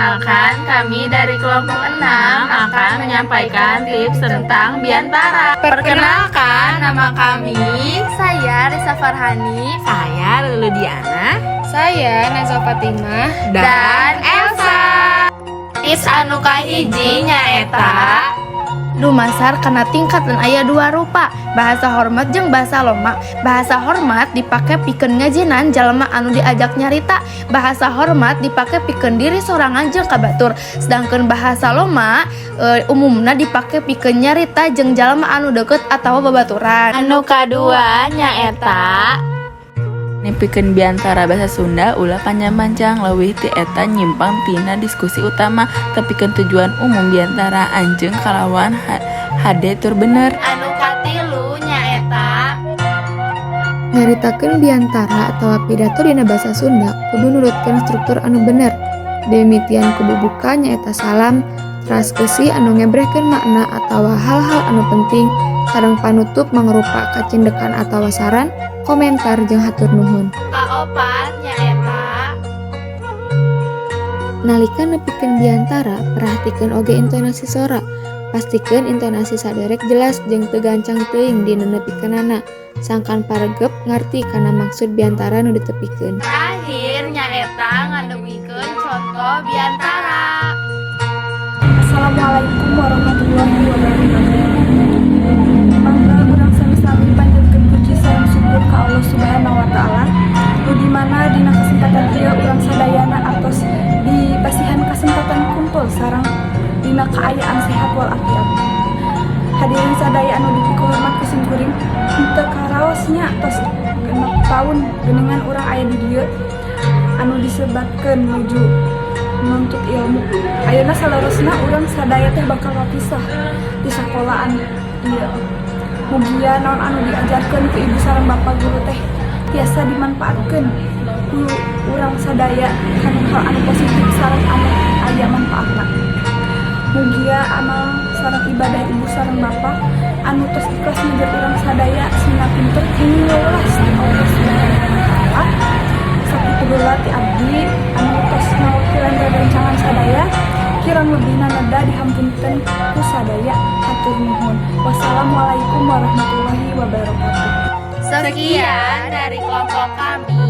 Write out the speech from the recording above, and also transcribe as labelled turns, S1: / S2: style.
S1: Perkenalkan, kami dari kelompok 6 akan menyampaikan tips tentang biantara. Perkenalkan, nama kami
S2: Saya Risa Farhani.
S3: Saya Lulu Diana.
S4: Saya Naza Fatimah.
S1: Dan Elsa. Tips anu kahiji nyaeta
S2: Dumasar kana tingkatan aya dua rupa, bahasa hormat jeung bahasa loma. Bahasa hormat dipake pikeun ngajinan jalma anu diajak nyarita. Bahasa hormat dipake pikeun diri sorangan jeung ka batur. Sedangkan bahasa loma umumna dipake pikeun nyarita jeung jalma anu deket atawa babaturan.
S1: Anu kadua nyaeta
S3: Nepikeun biantara bahasa Sunda ulah panjang-panjang, leuwih ti eta nyimpang tina diskusi utama. Tepikeun tujuan umum biantara anjeun kalawan hade tur bener.
S1: Anu katilu nyaeta
S4: Nyaritakeun biantara atawa pidato dina basa Sunda kudu nurutkeun struktur anu bener. Dimimitian ku bubuka, nyaeta salam, teras eusi anu ngebrehkeun makna atawa hal-hal anu penting, sareng panutup mangrupa kacindekan atawa saran, komentar jeung hatur nuhun.
S1: Kaopat nyaeta
S4: Nalika nepikeun biantara, perhatikeun oge intonasi sora. Pastikeun intonasi saderek jelas jeung teu gancang teuing dina nepikeunana, sangkan paregep ngarti kana maksud biantara nu ditepikeun.
S1: Terakhir nyaeta ngadugikeun contoh biantara.
S5: Assalamualaikum warahmatullahi wabarakatuh. Mangga urang sami-sami panjatkeun puji sareng syukur ka Allah Subhanahu wa Taala, nu di mana dina kesempatan ieu urang sadayana atos dipasihan kesempatan kumpul sareng dina kaayaan sehat walafiat. Hadirin sadaya anu dipikuhormat ku sim kuring, henteu karaos nya tos 6 tahun geuningan urang aya di dieu anu disebatkeun nuju nuntut ilmu. Ayeuna saleresna urang sadaya teh bakal rapisah di sekolahan ieu. Mugia naon anu diajarkeun ku ibu sareng bapak guru teh tiasa dimanfaatkeun ku urang sadaya kana hal anu positif sareng anu aya manfaatna. Mugia amal sareng ibadah ibu sareng bapak anu tos ikhlas ngajar urang sadaya sina pinter kenging welas ti Allah Subhanahu wa Taala. Sakitu heula ti abdi anu tos ngawakilan rerencangan sadaya, kirang lebihna neda dihampunten ku sadaya. Hatur nuhun. Wassalamualaikum warahmatullahi wabarakatuh.
S1: Sekian dari kelompok kami.